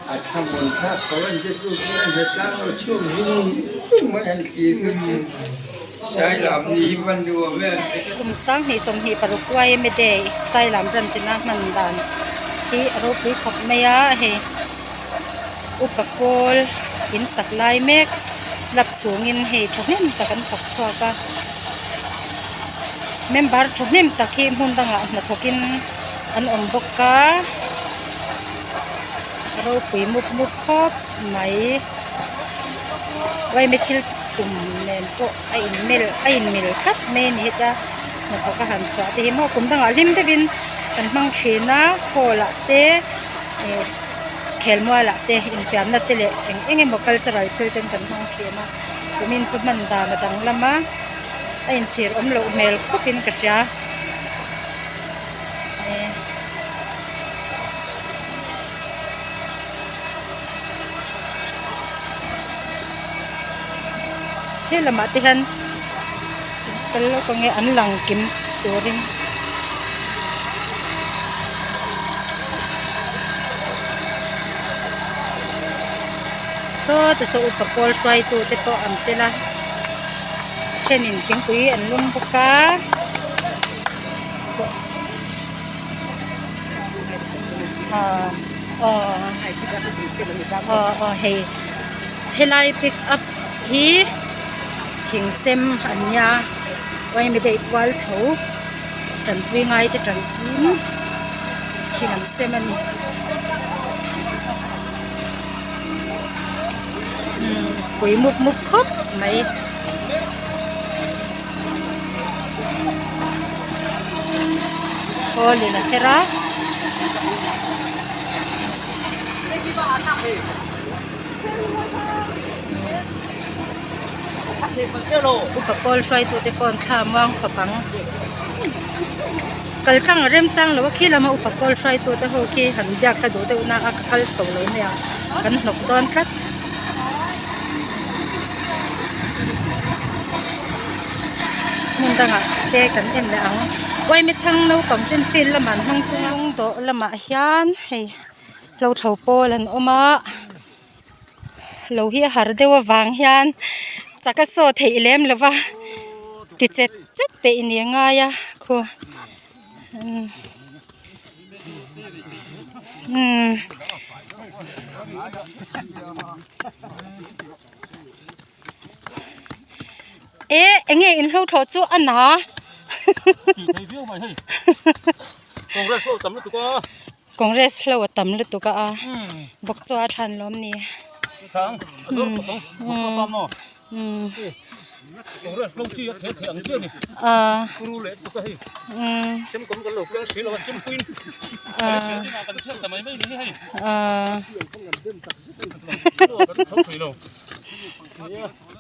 A thlamuan thlak ko an ti tu khi an hnatlang lo chhuak zung zung mai an thlir ka ti. Sailam nih hi van nuam em. Kum 2026 YMA Day Sailam branch ina hman dan hi a ropui khawp mai a, hei upa pawl in sak lai mek slab chungin hei thahnem tak an thawk chhuak a, member thahnem tak hi hmun dangah hnathawkin an awm bawk a. Ropui mup mup khawp mai uaime thil tum nen pawh a in mel a in mil tlat mai a ni heta hnathawk a han chhuah te hi maw kum dangah hlim deuhin kan hmang thin a hall ah te ih khelmual ah te infiamna te leh eng eng emaw cultural thil ten kan hmang thin a kumin chu hman dan a danglam a a inchhir awm loh hmel khawp in ka hria. He lamah te hian kal lawk ang e an lang kim turin saw te saw upa pawl hruaitu te pawh an tel a a thenin thingpui an lum bawk a. Aw hei helai pick up hi thing sem an nia uaimi daih kual tho tanpui ngai te tanpuiin thing an sem a ni pui mup mup khawp mai. Kawlin a her a. Upa pawl hruaitute pawh an thla muang khawp ang. Kal tlang a remchang lo a khi lama upa pawl hruaitute ho khi han biak ka duh deuh na a ka kal chho lo mai ang kan hnawk dawn tlat. Hmun dangah te kan en leh ang uaimi chhang naupang ten field lamah an hmang thung a lungdawh lamah hian hei hlothlo pawl an awm a lo hi a har deuh avang hian chak a saw theih lem lo va ti chet chet peih ni a ngai a khu umm. E enge in hlo thlawh chu a na Congress hlo a tam lutuk a a bawk chu a than lawm ni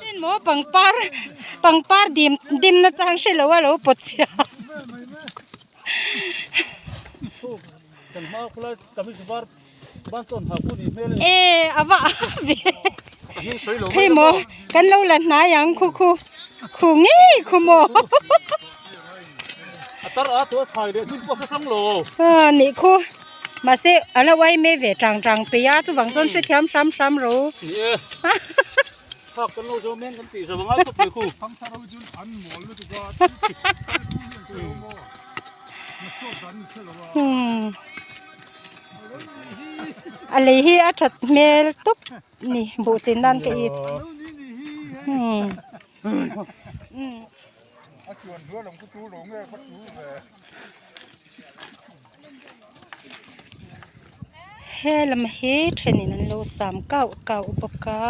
Tin maw pangpar pangpar dim dim na chang hre lo a lo pawt chhia e a va a ve hei maw kan lo la hnai ang khu khu khu ngei khu maw a nih khu mahse a lo uai mai ve tang tang peih a chuvang chuan hrethiam hram hram ro. A lei hi a that hmel tawp ni buh chin nan ka it. He lam hi thenin an lo sam kauh kauh bawk a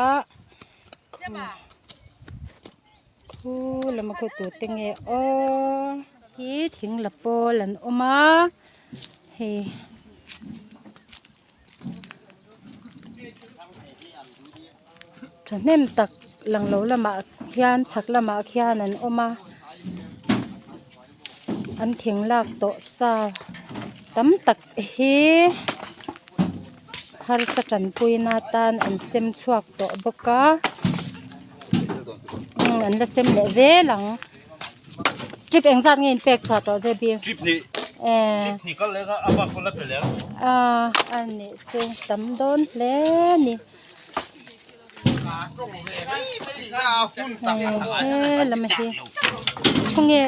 khu lama khu tute nge aw hi thing la pawl an awm a hei thahnem tak lang lo lamah hian chhak lamah khian an awm a. An thing lak tawh sa tam tak hi harsa tanpuina atan an sem chhuak tawh bawk a umm an la sem leh zel ang trip engzat nge in pek chhuah tawh J B Trip hnih. A a nih chu tam dawn hle a ni. He lam hi khawnge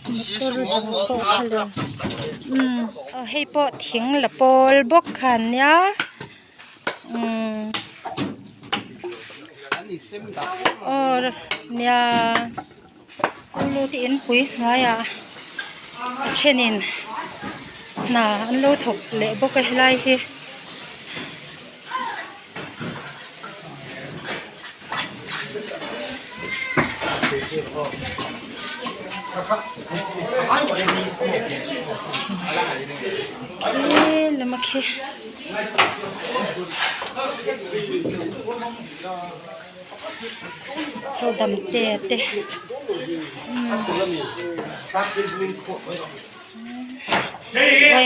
motor dang pawh kha le umm hei pawh thing la pawl bawk kha an nia umm aw nia te inpui hnuaiah a thenin hna an lo thawk leh bawk a helai hi. Khi lama khi ho dam te te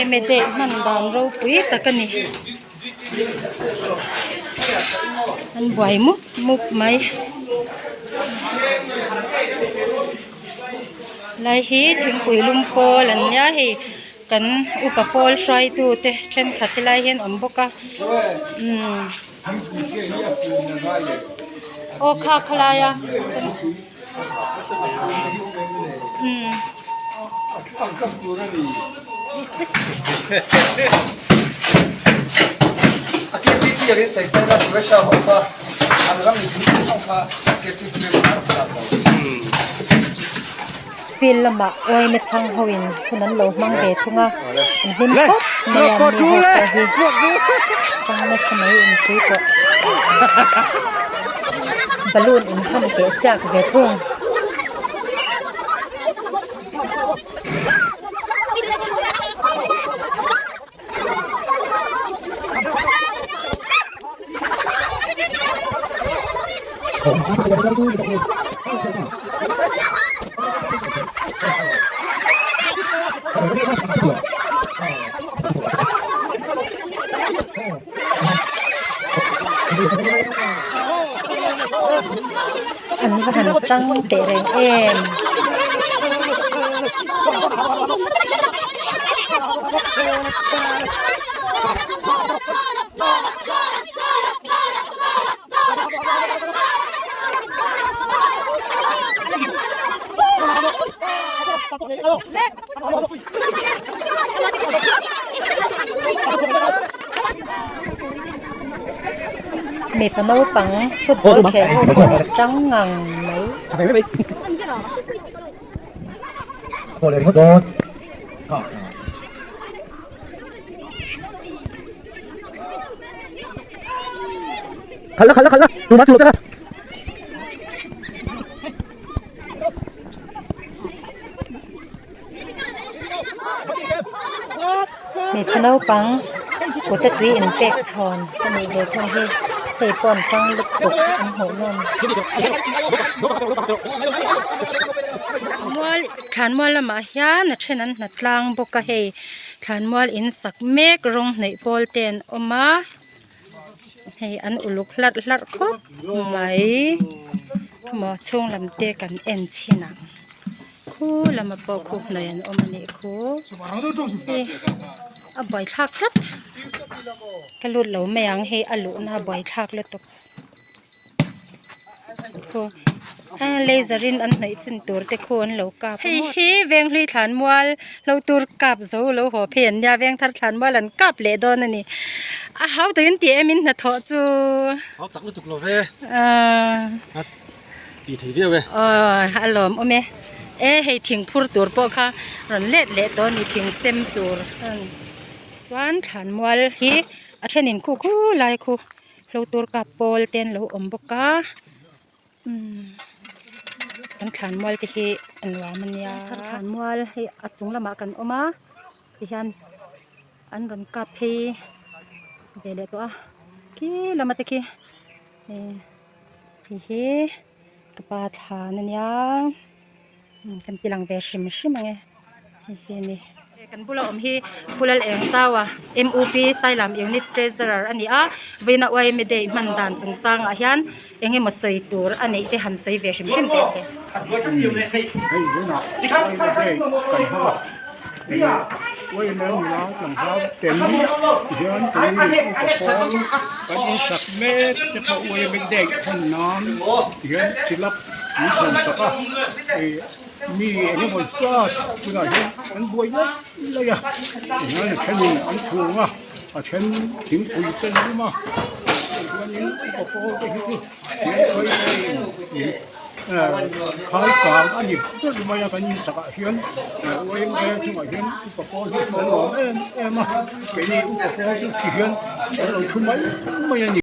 umm daih hman dan ropui tak a ni. An buai mup mup mai lai hi thingpui lum pawl an nia hei kan upa pawl hruaitu te thenkhat te lai hian awm bawk a umm aw kha khalai a umm. Field lamah uaime chhang ho in hun an lo hmang ve thung a an hlim khawp mai a mi ho pawh hi tang nasa mai inpui tawh balloon in ham keh siak ve thung. An va han tang teh reng em. Mipa naupang football khel ho pawh an tang ngang mai. Hmeichhe naupang kut a tui in pek chhawn a nih ve thung hi hei pawh an tang lutuk an hmuh nawm. Mual thlanmual lamah hian a then an hna tlang bawk a hei thlanmual in sak mek rawng hnaih pawl te an awm a hei an uluk hlarh hlarh khawp mai maw chhung lam te kan en chhin ang. Khu lama pawh khu hnawih an awm a nih khu hei a buaithlak tlat ka lut lo mai ang hei a luhna a buaithlak lutuk khu a laser in an hnawih chin tur te khu an lo kap a hei hi Venghlui thlanmual lo tur kap zo lo haw phei an nia Vengthar thlanmual an kap leh dawn a ni a hau takin tih em in hnathawh chu hau tak lutuk lo ve ahh. Tih thei viau e. Aw a lawm awm e. E hei thing phur tur pawh kha rawn let leh tawh a ni thing sem tur chuan thlanmual hi a thenin khu khu lai khu hlo tur kap pawl te an lo awm bawk a umm kan thlanmual te hi a nuam a nia thlanmual hei a chung lamah kan awm a tihian an rawn kap phei ve leh tawh a khi lama te khi eh. Hei hi ka pa thlan a nia kan ti lang ve hrim hrim ang e hei hi a ni. Kan bula awm hi Pu Lal Eng Saua M_U_P Sailam Unit Treasurer a ni a vawiina Y_M_A Day hman dan chungchangah hian eng emaw sawi tur a neih te han sawi ve hrim hrim teh se. Hei zunah Y_M_A Day kan hmang a. Uaime nula tlangval ten tihian keini upa pawl kan insak mek te pawh uaime dek hawn nan tihian chilap an thawn sak a ih mi eng emaw zat tunah hian an buai laih laih a tihian a thenin an chhung a a then thingpui te an awm a chuanin upa pawl te hi chu khai kang a ni ber mai a kan insak ah hian yma chungah hian upa pawl hi kan lawm em em a keini upa pawl chu ti hian kan lo thu mai mai a ni.